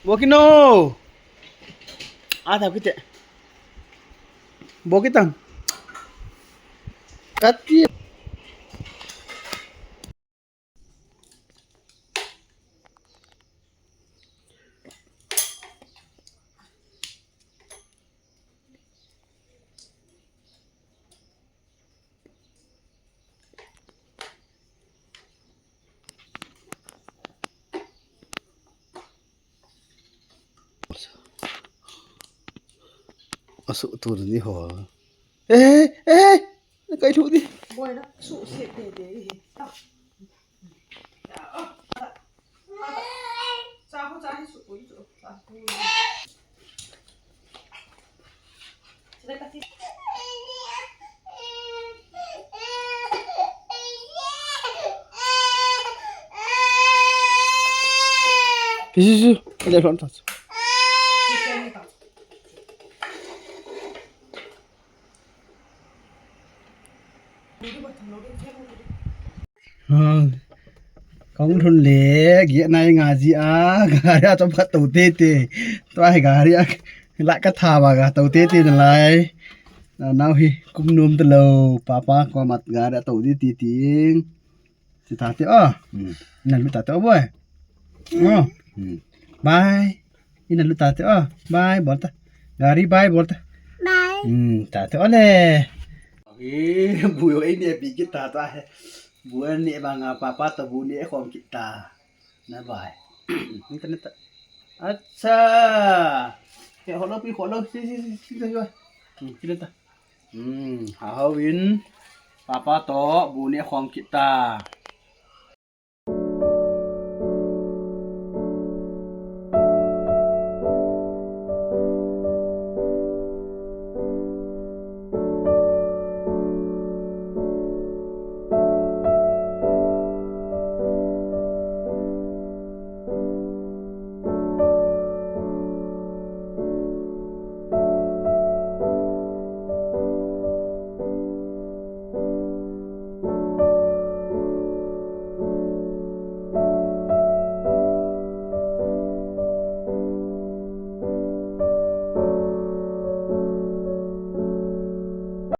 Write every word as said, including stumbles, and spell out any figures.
Bokino. Ada kite. Bokitan. Kati. Asu tu ni ho. Eh, eh, na kai thu di. Boy na su se te te. Isi, isi, ada ron tas. Kong thun le, gi nai nga ji a, gari a chom khat to te te. Tua hi gari a, la ka tha ba ga to te te na lai. Na nau hi, kum nom te lo, papa ko mat gari a to te te ting. Ti ta te o. Hmm. Nan mi ta te o boy. O. Hmm. Bye. Ina lu ta te o. Bye bol ta. Gari bye bol ta. Bye. Hmm, ta te o le. Hi, bu yo ini pi ki ta ta he. Bu ni ba nga papa ta bu ni khom ki ta. Na bye. Ni ta ni ta. Acha. Ke holo pi holo si si si si si. Hmm, ki ta. Hmm, ha ho win. Papa to bu ni khom ki ta.